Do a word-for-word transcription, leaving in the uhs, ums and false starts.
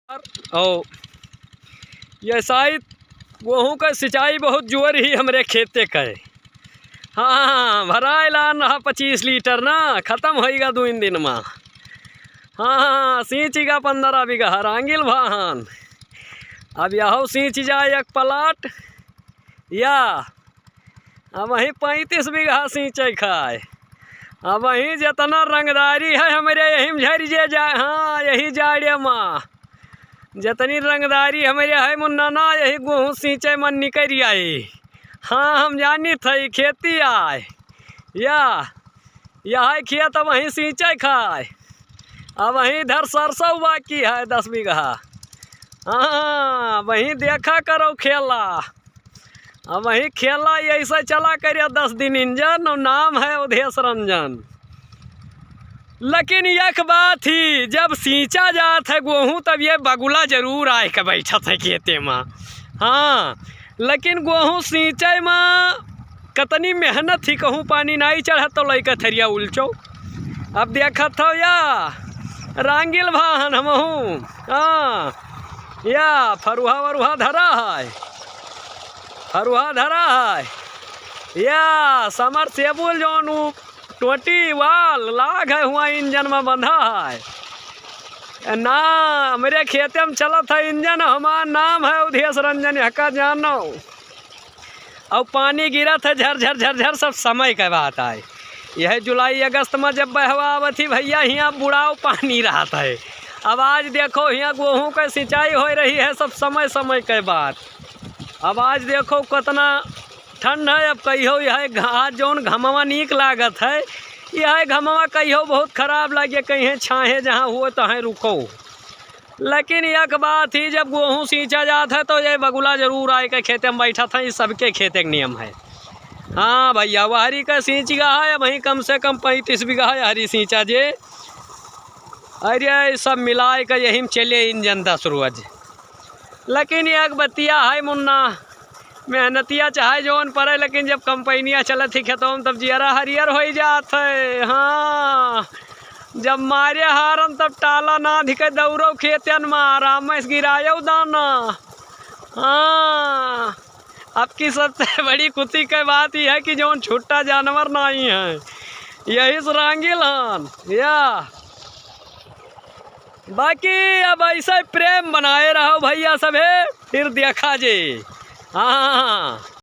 और ये शायद गोहूँ का सिंचाई बहुत जोर ही हमरे खेते का है। हाँ, भराए लान रहा पच्चीस लीटर ना, खतम होइगा दो तीन दिन मा। हाँ, सींचिगा पन्द्रह बीघा रांगिल भाहन। अब यहो सींच जाए एक प्लाट, या अब वहीं पैंतीस बीघा सींचे खाए। अब वहीं जितना रंगदारी है हमरे यहीं में झरि जे जाए। हाँ, यही जाड़े मा जितनी रंगदारी हमरे है मुन्ना ना, यही गोहूँ सींचे मन निकल आई। हाँ, हम जानी थे खेती आए, या यह खेत वहीं सींचे खाए। अब वहीं इधर सरसों बाकी है दस बीघा। हाँ, वहीं देखा करो खेला। अब वहीं खेला ऐसे चला करे दस दिन इंजन, और नाम है अवधेश रंजन। लेकिन एक बात ही, जब सींचा जात है गोहूँ, तब ये बगुला जरूर आए के बैठत है खेते मा। हाँ, लेकिन गोहूँ सींचे मा कतनी मेहनत ही, कहूँ पानी नाई चढ़त तो लइका थरिया उलचो। अब देखत हो या रांगिल भाहन हमहूँ, हाँ, या फरुहा वरुहा धरा है, फरुहा धरा है, या समरसेबुल जौन उ टोटी वाल लाग है हुआ इंजन मा बंधा है। ना, हमरे खेते मा चलत है इंजन, हमार नाम है अवधेश रंजन, यहका जानो। और पानी गिरत है झर झर झर झर, सब समय के बात आए। यह जुलाई अगस्त मा जब बहवा आवत ही भैया, हियाँ बुड़ाव पानी रहत है। अब आज देखो हियाँ गोहूँ के सिंचाई हो रही है, सब समय समय के बात। अब आज देखो कितना ठंड है। अब कहियो यह घ-, आज जौन घमवा नीक लागत है, यह घमवा कहियो बहुत खराब लागे, कहीं छाहे जहाँ हुए तहें रुको। लेकिन एक बात ही, जब गोहूँ सींचा जात है तो ये बगुला जरूर आए के खेते मा बैठत है, ये सबके खेते के नियम है। हाँ भैया, वहरी का सींच गा है, वहीं कम से कम पैंतीस बीघा है हरी सींचा जे। अरे सब मिलाए के यही मा चले इंजन दस रोज। लेकिन एक बतिया है मुन्ना, मेहनतिया चाहे जौन पड़े, लेकिन जब कंपनिया चलत ही खेतों मा, तब जियरा हरियर होइ जात है। हाँ, जब मारे हारन तब टाला नाधि के दौड़ो खेतन मा, आराम से गिरायो दाना। हाँ, अब की सबसे बड़ी खुशी के बात यह है कि जौन छुट्टा जानवर नाई है, यही से रांगिल हन। या बाकी अब ऐसे प्रेम बनाए रहो भैया सभे, फिर देखा जे। हाँ, हाँ, हाँ।